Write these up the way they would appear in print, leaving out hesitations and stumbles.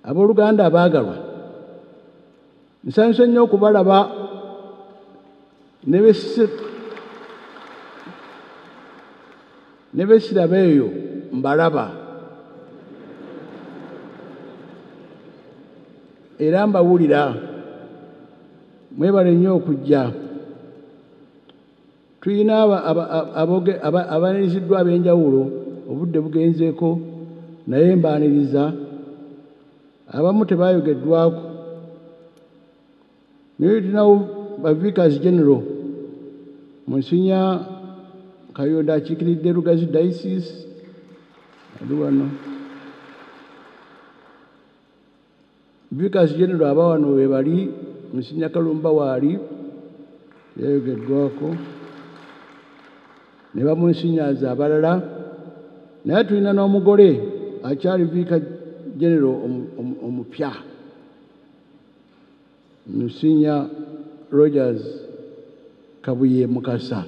Abooluganda abaagalwa, nsanyuse nnyo okubalaba ne besiraba eyo mbalaba era mbawulira. Mwebale nnyo okujja. Tulina abaaniriziddwa ab'enjawulo, obudde bugenzeeko naye mbaaniriza. Abamu tebayogeddwako, naye tulinawo ba Vicars General Monsignor Kayondo akiikiridde Lugazi Diocese ali wano. Vicars General aba wano we bali, Monsignor Kalumba waali yayogeddwako ne bamunsinyaaza abalala. Naye tulina n'omugole akyali Vicar General omupya, Monsignor Rogers Kabuye Mukasa.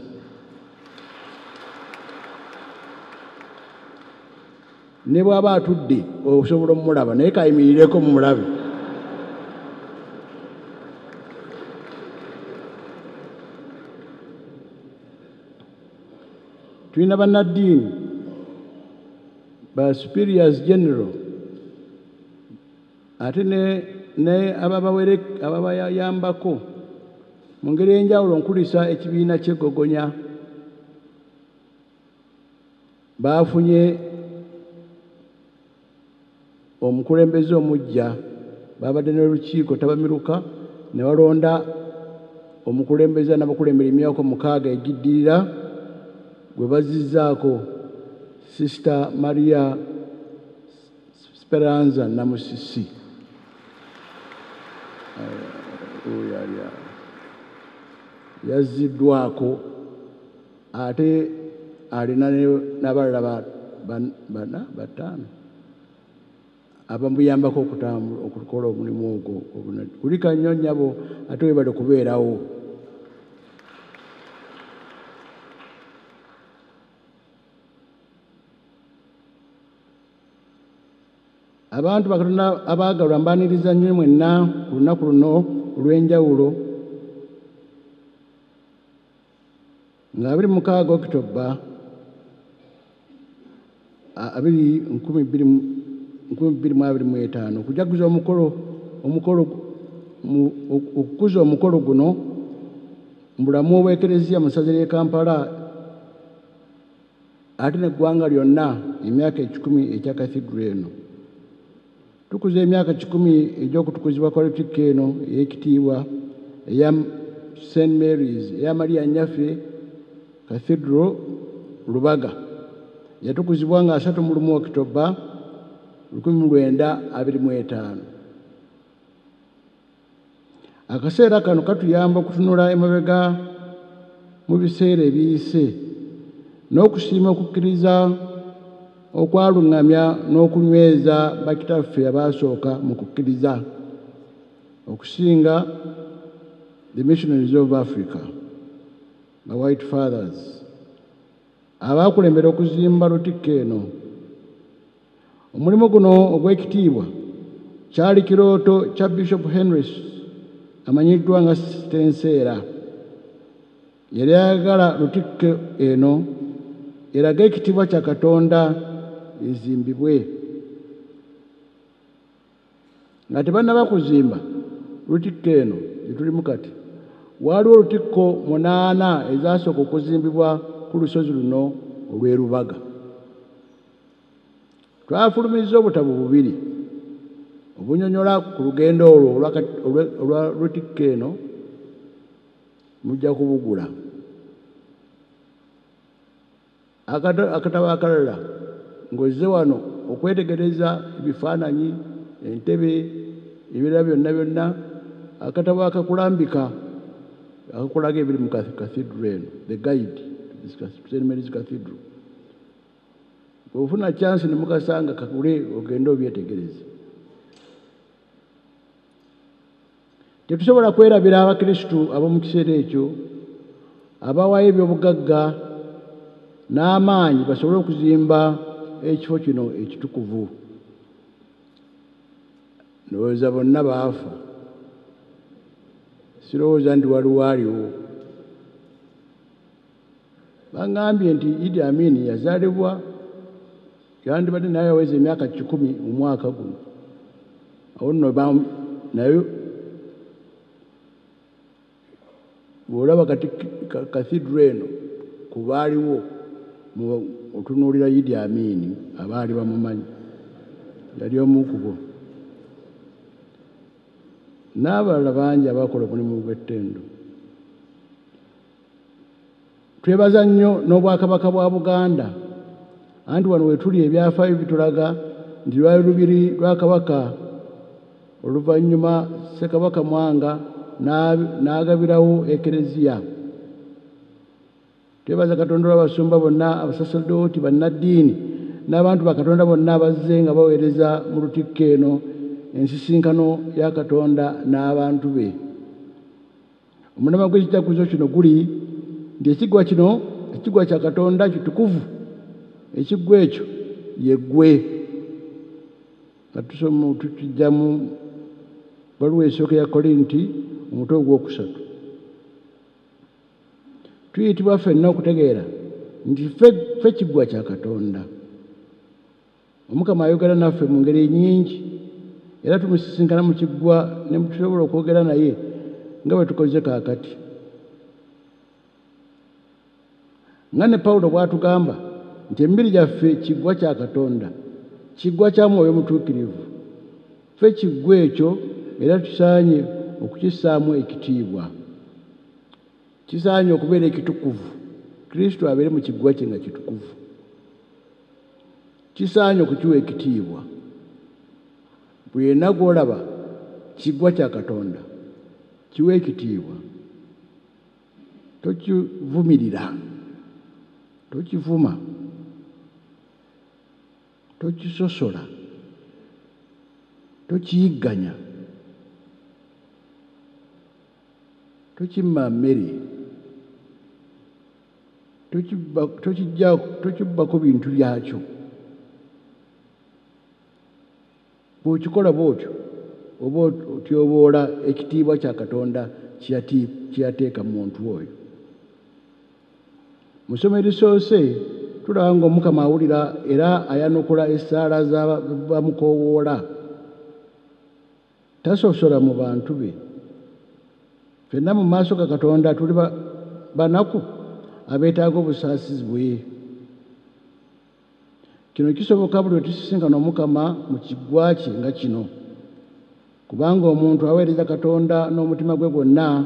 Ne bw'aba atudde osobola omulaba, naye kayimirireko mumulabe. Tulina bannaddiini ba Superiors General, ate ne ababayambako mu ngeri ey'enjawulo. Nkulisa ekibiina ky'Eggogonya, baafunye omukulembeze omuggya, babadde n'olukiiko tabamiruka ne balonda omukulembeze n'abakulembera emyaka 6 egiddirira, gwe bazizzaako Sister Maria Speranza Namusisi. Yazziddwako ate alina n'abalala 4 5 abamuyambako okukola omulimu ogwo. Kulika nnyo nnyabo, ate webale kubeerawo. Abantu ba Katonda abaagalwa, mbaaniriza nnyo mwenna ku lunaku luno olw'enjawulo nga 26 Okitoba 2025 okujaguza okukuza omukolo guno mu bulamu obw'Ekereziya mu ssaza ly'e Kampala ate n'eggwanga lyonna emyaka 100 ekya Cathedral eno. Tukuza emyaka 100 egy'okutukuzibwa kwa Lutikko eno ey'ekitiibwa eya St Mary's, eya Maria Nnyaffe Cathedral Lubaga, yatukuzibwa nga 31 Okitoba 1925. Akaseera kano katuyamba okutunula emabega mu biseera ebiyise n'okusiima okukkiriza okwaluŋŋamya n'okunyweza bakitaffe abaasooka mu kukkiriza, okusinga the Missionaries of Africa, the White Fathers, abaakulembera okuzimba Lutikko eno. Omulimu guno ogw'ekitiibwa kyali kirooto kya Bishop Henry amanyiddwa nga Stenseera. Yali ayagala Lutikko eno erage ekitiibwa kya Katonda ezimbibwe. Nga tebannaba kuzimba Lutikko eno gye tulimu kati, waaliwo olutikko 8 ezasooka okuzimbibwa ku lusozi luno olw'e Lubaga. Twafulumizza obutabo 2 obunyonyola ku lugendo olwo olwa Lutikko eno, mujja kubugula. Akatabo akalala ng'ozze wano okwetegereza ebifaananyi, entebe, ebirala byonna byonna, akatabo akakulambika akakulaga ebiri mu cathedral eno, the guide to St Mary's Cathedral. Bw'ofuna chance ne mukasanga kakule ogende obyetegereze. Tetusobola kwerabira Abakristu ab'omu kiseera ekyo abawaayo ebyobugagga n'amaanyi basobole okuzimba ekifo kino ekitukuvu. Ndowooza bonna baafa, sirowooza nti waliwo aliwo. Baŋŋambye nti Idi Amin yazaalibwa yandibadde naye aweza emyaka 100 mu mwaka guno. Awo nno naye bw'olaba kati cathedral eno ku baaliwo otunuulira Idi Amin, abaali bamumanyi, yali omu ku bo. N'abalala bangi abakola omulimu gw'ettendo. Twebaza nnyo n'Obwakabaka bwa Buganda, anti wano we tuli ebyafaayo bitulaga nti lwali lubiri lwa Kabaka, oluvannyuma Ssekabaka Mwanga n'agabirawo Ekereziya. Twebaza Katonda olw'abasumba bonna, abasaserdooti, bannaddiini n'abantu ba Katonda bonna abazze nga baweereza mu lutikko eno ensisinkano ya Katonda n'abantu be. Omulamwa gw'ekijjaguzo kino guli nti ekiggwa kino, ekiggwa kya Katonda kitukuvu, ekiggwa ekyo ye ggwe. Nga tusoma tukijja mu bbaluwa esooka ya Korinti omutwe ogwokusatu. Tuyitibwa ffenna okutegeera nti ffe kiggwa kya Katonda. Omukama ayogera naffe mu ngeri nnyingi, era tumusisinkana mu kiggwa ne tusobola okwogera naye nga bwe tukoze kaakati. Nga ne Pawulo bw'atugamba nti emibiri gyaffe kiggwa kya Katonda, kiggwa kya Mwoyo Mutuukirivu. Ffe kiggwa ekyo era tusaanye okukissaamu ekitiibwa. Kisaanye okubeera ekitukuvu, Kristo abeere mu kiggwa kye nga kitukuvu. Kisaanye okukiwa ekitiibwa. Buli yenna gw'olaba kiggwa kya Katonda, kiwe ekitiibwa. Tokivumirira, tokivuma, tokisosola, tokiyigganya, tokimma mmere, tokibbako bintu byakyo. Bw'okikola bw'otyo oba otyoboola ekitiibwa kya Katonda kye yateeka mu muntu oyo. Mu ssomo erisoose tulaba ng'Omukama awulira era ayanukula essaala z'abamukoowoola. Tasosola mu bantu be. Ffenna mu maaso ga Katonda tuli banaku abeetaaga obusaasizi bwe. Kino kisoboka buli lwe tusisinkana Omukama mu kiggwa kye nga kino, kubanga omuntu aweereza Katonda n'omutima gwe gwonna,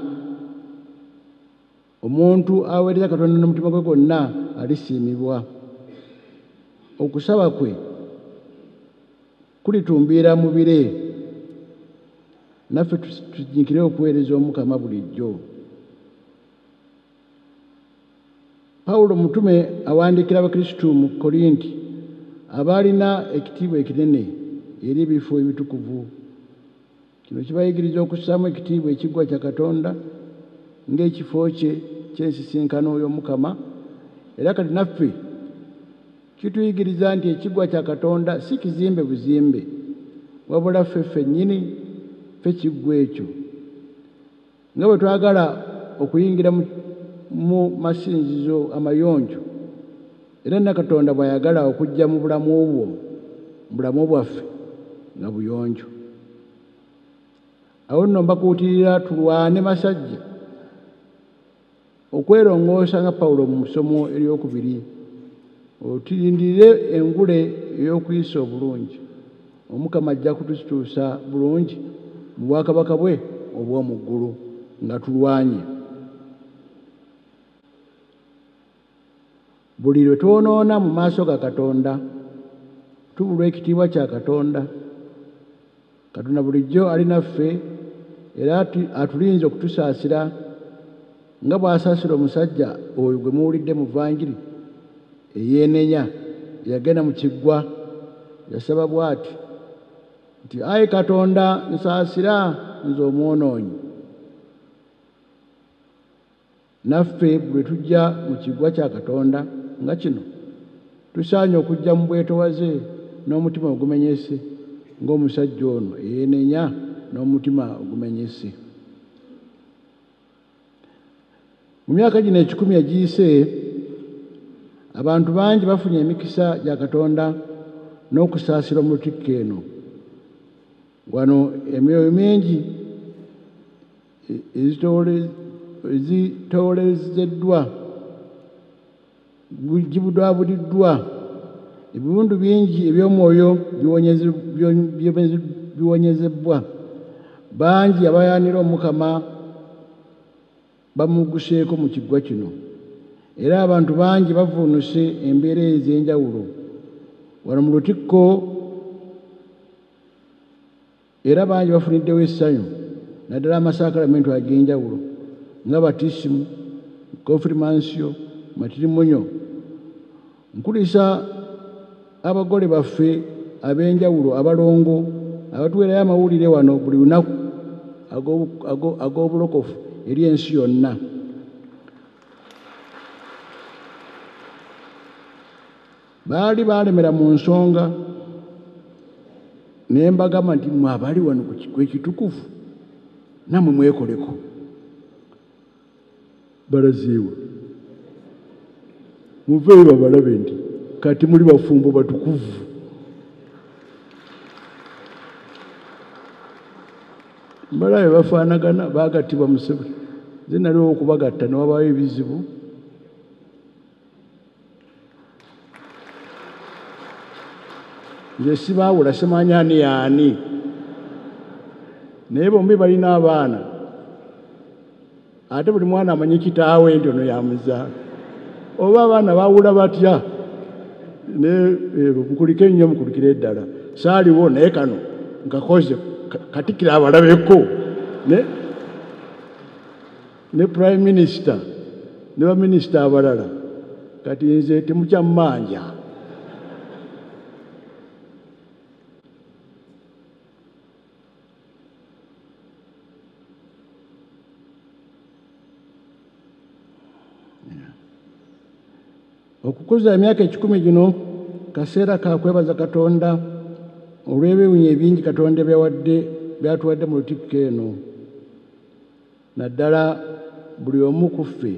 omuntu aweereza Katonda n'omutima gwe gwonna alisiimibwa. Okusaba kwe kulitumbiira mu bire. Naffe tunyiikire okuweereza Omukama bulijjo. Pawulo mutume awandiikira Abakristu mu Korinti abaalina ekitiibwa ekinene eri ebifo ebitukuvu. Kino kibayigiriza okussaamu ekitiibwa ekiggwa kya Katonda ng'ekifo kye ky'ensisinkano y'Omukama, era kati naffe kituyigiriza nti ekiggwa kya Katonda si kizimbe buzimbe, wabula ffe ffennyini ffe kiggwa ekyo. Nga bwe twagala okuyingira mu masinzizo amayonjo, era ne Katonda bw'ayagala okujja mu bulamu bwo, mu bulamu bwaffe nga buyonjo. Awo nno mbakuutirira tulwane masajja okwerongoosa nga Pawulo mu ssomo eryokubiri, otulindirire engule ey'okuyisa obulungi. Omukama ajja kututuusa bulungi mu bwakabaka bwe obw'omu ggulu nga tulwanye. Buli lwe twonoona mu maaso ga Katonda, tubulwa ekitiibwa kya Katonda. Katonda bulijjo ali naffe era atulinze okutusaasira nga bw'asaasira omusajja oyo gwe muwulidde mu vangiri eyeenenya, eyagenda mu kiggwa, yasaba bw'ati nti, ayi Katonda nsaasira nze omwonoonyi. Naffe bwe tujja mu kiggwa kya Katonda nga kino, tusaanye okujja mu bwetowaze n'omutima ogumenyese, ng'omusajja ono eyeenenya n'omutima ogumenyese. Mu myaka gino 100 egiyise, abantu bangi bafunye emikisa gya Katonda n'okusaasira mu lutikko eno. Wano emyoyo mingi ezitoolezeddwa gibudwabudiddwa, ebiwundu bingi eby'omwoyo biwonyezebwa, bangi abayaanira Omukama bamuguseeko mu kiggwa kino, era abantu bangi bavuunuse embeera ez'enjawulo wano mu lutikko, era bangi bafuniddewo essanyu naddala amasaakalamentu ag'enjawulo nga batisimu, konfirmansiyo, matirimunyo. Nkulisa abagole baffe ab'enjawulo abalongo abatuweerayo amawulire wano buli lunaku ag'obulokofu eri ensi yonna. Baali balemera mu nsonga ne mbagamba nti mmwe abali wano ku kiggwa ekitukuvu nammwe mwekoleko. Balaziiwe muveeyo babalabe nti kati muli bafumbo batukuvu. Mbalabe bafaanagana baagattibwa Museveni, nze naliwo okubagatta ne wabaawo ebizibu. Nze sibaawula simanyi ani y'ani, naye bombi balina abaana, ate buli mwana amanyi kitaawe nti ono yamuzaala. Oba abaana baawula batya? Mukulike nnyo, mukulikire ddala. Saaliwo naye kano nkakoze katikkiro abalabeko ne Prime Minister ne baminisita abalala, kati nze temukyammanja. Okukuza emyaka 100 gino kaseera ka kwebaza Katonda olw'ebyewuunyo ebingi Katonda byatuwadde mu lutikko eno, naddala buli omu ku ffe.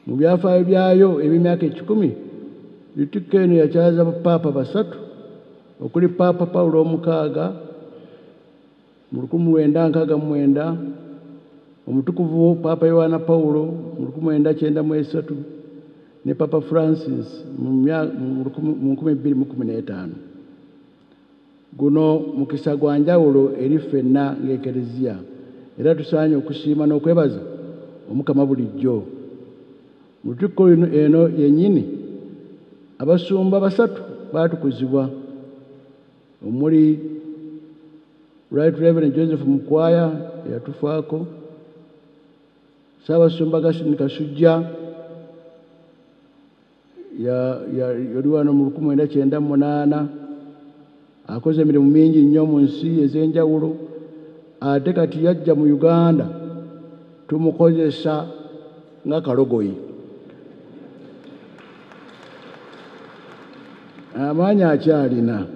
Mu byafaayo byayo eby'emyaka 100, lutikko eno yakyaza bapaapa 3 okuli Paapa Pawulo VI mu 1969, Omutukuvu Paapa Yowaana Pawulo mu 1993 ne Papa Francis mu 2015. Guno mukisa gwa njawulo eri ffenna ng'Ekereziya, era tusaanye okusiima n'okwebaza Omukama bulijjo. Mu lutikko eno yennyini abasumba 3 baatukuzibwa, omuli Right Reverend Joseph Mukwaya eyatufaako, Ssaabasumba Augustine Kasujja yali wano mu 1998, akoze emirimu mingi nnyo mu nsi ez'enjawulo, ate kati yajja mu Uganda tumukozesa nga kalogoyi. Amaanyi akyalina.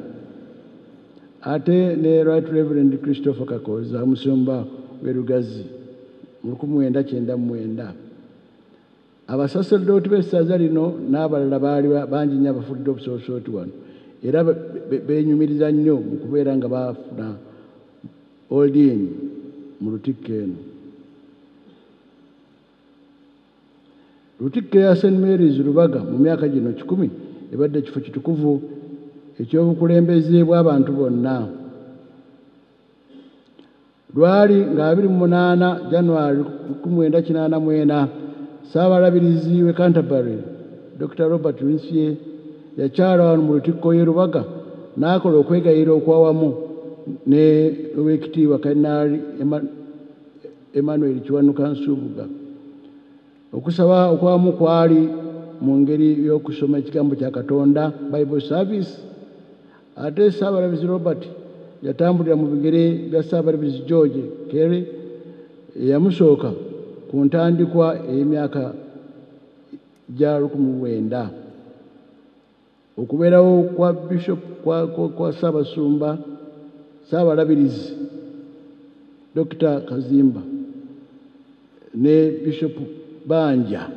Ate ne Right Reverend Christopher Kakooza omusumba w'e Lugazi mu 1999. Abasaserdooti b'essaza lino n'abalala baali bangi nnyo abafudde obusosooti wano, era beenyumiriza nnyo mu kubeera nga bafuna Oldin mu lutikko eno. Lutikko ya St. Mary's Lubaga mu myaka gino 100 ebadde ekifo kitukuvu eky'obukulembeze bw'abantu bonna. Lwali nga 28 January 1984, Ssaabalabirizi w'e Canterbury Dr. Robert Wincie yakyala wano mu lutikko y'e Lubaga n'akola okwegayirira okwawamu ne Oweekitiibwa Kardinaali Emmanuel Kiwanuka Nsubuga. Okusaba okwawamu kwali mu ngeri y'okusoma ekigambo kya Katonda, Bible service, ate Ssaabalabirizi Robert yatambulira mu bigere bya Ssaabalabirizi George Kelly eyamusooka ku ntandikwa ey'emyaka gya 1900. Okubeerawo kwa Bishop kwa Ssaabasumba Ssaabalabirizi Dr. Kazimba ne Bishop Banja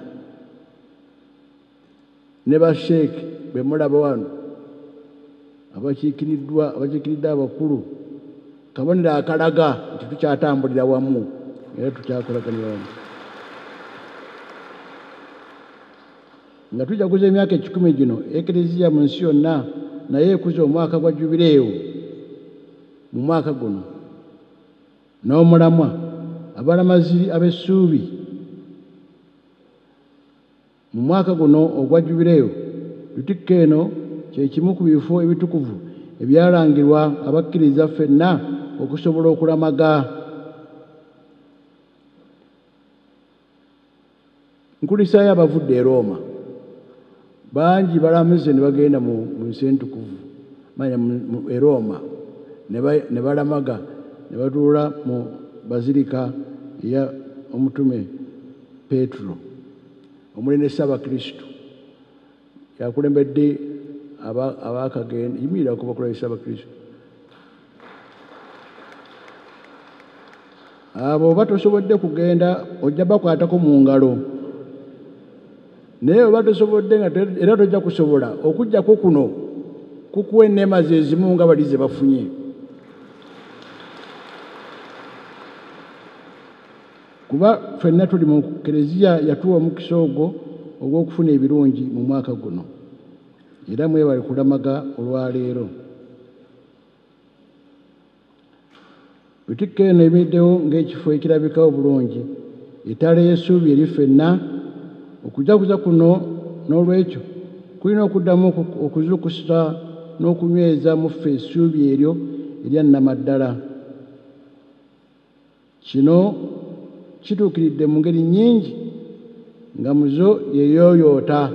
ne basheikh be mulaba wano abakiikiridde abakulu, kabonero akalaga nti tukyatambulira wamu era tukyakolaganira wamu. Nga tujaguza emyaka 10 gino, Ekereziya mu nsi yonna naye ekuza omwaka gwa jubileewo mu mwaka guno n'omulamwa abalamazi ab'essuubi. Mu mwaka guno ogwa jubileewo, Lutikko eno kye kimu ku bifo ebitukuvu ebyalangirwa abakkiriza ffenna okusobola okulamaga. Nkulisaayo abavudde e Roma, bangi balamaze ne bagenda mu nsi entukuvu, manya e Roma, ne balamaga ne batuula mu bazilika eya Omutume Petro omuli ne Ssaabakristu yakulembedde abaakagenda yimirira okubakola Ssaabakristu. Abo oba tosobodde kugenda ojja bakwatako mu ngalo, naye oba tosobodde nga era tojja kusobola okujjako kuno kukuwa enneema ze ezimu nga bali ze bafunye. Kuba ffenna tuli mu Kereziya yatuwa omukisa ogwo ogw'okufuna ebirungi mu mwaka guno, era mwebale kulamaga olwaleero. Lutikko eno eyimiriddewo ng'ekifo ekirabika obulungi, ettaala y'essuubi eri ffenna. Okujaguza kuno n'olwekyo kulina okuddamu okuzuukusa n'okunyweza mu ffe essuubi eryo erya nnamaddala. Kino kituukiridde mu ngeri nnyingi nga mu zo yeyooyoota.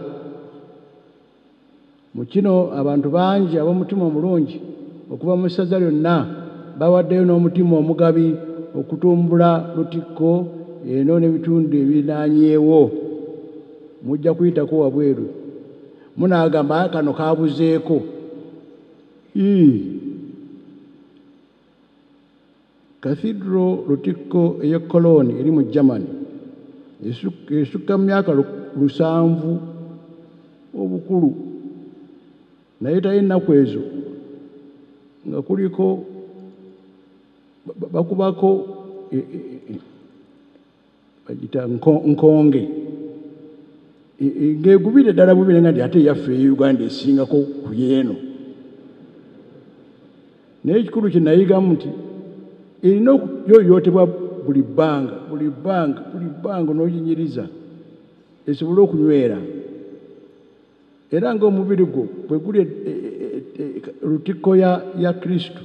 Mu kino abantu bangi ab'omutima omulungi okuva mu ssaza lyonna bawaddeyo n'omutima omugabi okutumbula Lutikko eno n'ebitundu ebirinaanyeewo. Mujja kuyitako wabweru munaagamba kano kabuzeeko. Cathedral Lutikko ey'e Cologne eri mu Germany esukka mu myaka 7 obukulu, naye tayo ennaku ezo nga kuliko bakubako bagita nkonge ng'egubire ddala bubire nga nti ate eyaffe ey'e Uganda esingako ku yeeno. Naye ekikulu kye nayigamu nti erina okuyoyootebwa buli bbanga buli bbanga buli bbanga n'oginyiriza esobole okunywera. Era ng'omubiri gwo bwe guli Lutikko ya Kristo,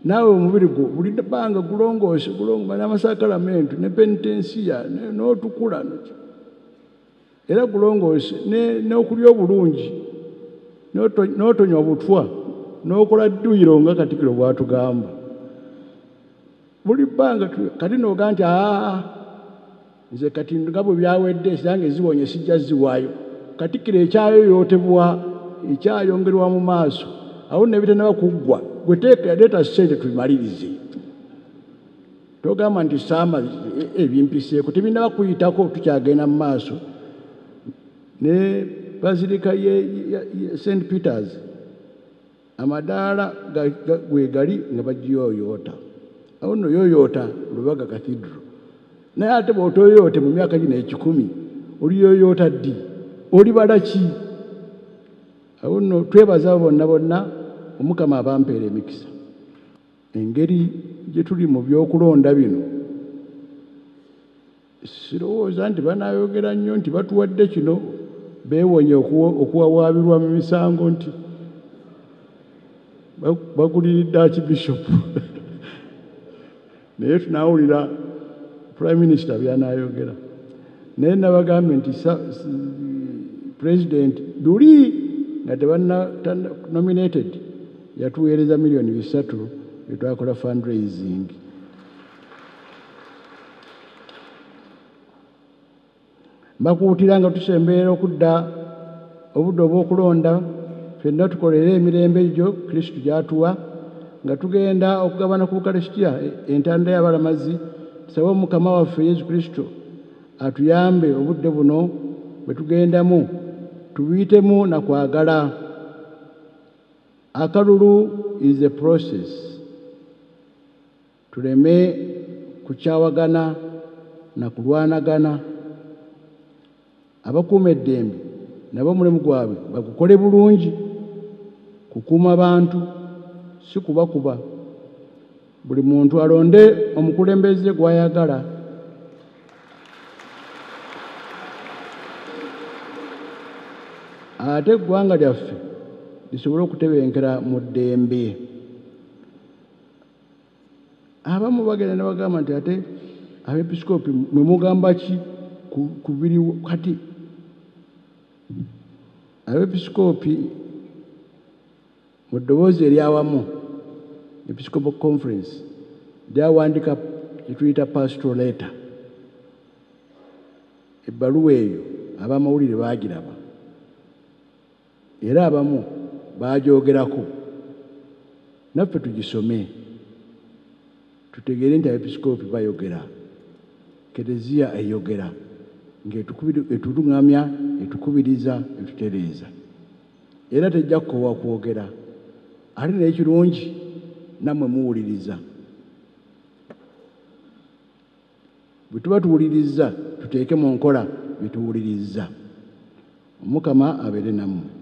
naawe omubiri gwo buli bbanga gulongoose gulongoose n'amasakalamentu ne penitensiya n'otukula, era gulongoose n'okulya obulungi n'otonywa butwa n'okola dduyiro nga Katikkiro bw'atugamba. Buli bbanga kati n'ogaa nti aa nze kati nga bwe byawedde zange ziwonye sijja ziwaayo. Katikkiro ekyayoyootebwa ekyayongerwa mu maaso awo nno ebitannaba kuggwa, gwe leeta ssente tubimalirize. Togamba nti saama ebimpiseeko tebinnaba kuyitako, tukyagenda mu maaso. Ne bazilika ye St. Peters amadaala gwe gali nga bagiyooyoota. Awo nno yooyoota Lubaga Cathedral, naye ate bw'otoyoote mu myaka gino 10 oliyooyoota ddi? Olibala ki? Awo nno twebaza bonna bonna Omukama abampeera emikisa. Engeri gye tuli mu by'okulonda bino, sirowooza nti banaayogera nnyo nti batuwadde kino, beewonye okuwawaabirwa mu misango nti baguliridde Archbishop. Naye tunaawulira Prime Minister by'anaayogera. Naye nabagambye nti President luli nga tebanna nominated yatuweereza 3 million bye twakola fundraising. Mbakuutira nga tusemberera okudda obudde obw'okulonda, ffenna tukolere emirembe egyo Kristo gy'atuwa, nga tugenda okugabana ku Ukaristia entanda y'abalamazi, tusabe Omukama waffe Yesu Kristo atuyambe obudde buno bwe tugendamu tubuyitemu na kwagala. Akalulu is a process. Tuleme kukyawagana na kulwanagana. Abakuuma eddembe nabo omulimu gwabwe bagukole bulungi, kukuuma bantu si kubakuba. Buli muntu alonde omukulembeze gw'ayagala. Ate eggwanga lyaffe lisobole okutebenkera mu ddembe. Abamu bagenda ne bagamba nti ate abeepisikoopi mwe mugamba ki ku biriwo kati? Abeepisikoopi mu ddoboozi eryawamu, Episcopal Conference, lyawandiika kye tuyita pastoral letter. Ebbaluwa eyo ab'amawulire baagiraba era abamu baagyogerako. Naffe tugisome tutegeere nti abeepisikoopi bayogera, Kereziya eyogera ng'etuluŋŋamya, etukubiriza, etutereeza, era tejja kukoowa kwogera. Ate n'ekirungi nammwe muwuliriza. Bwe tuba tuwulirizza tuteeke mu nkola bye tuwulirizza. Omukama abeere nammwe.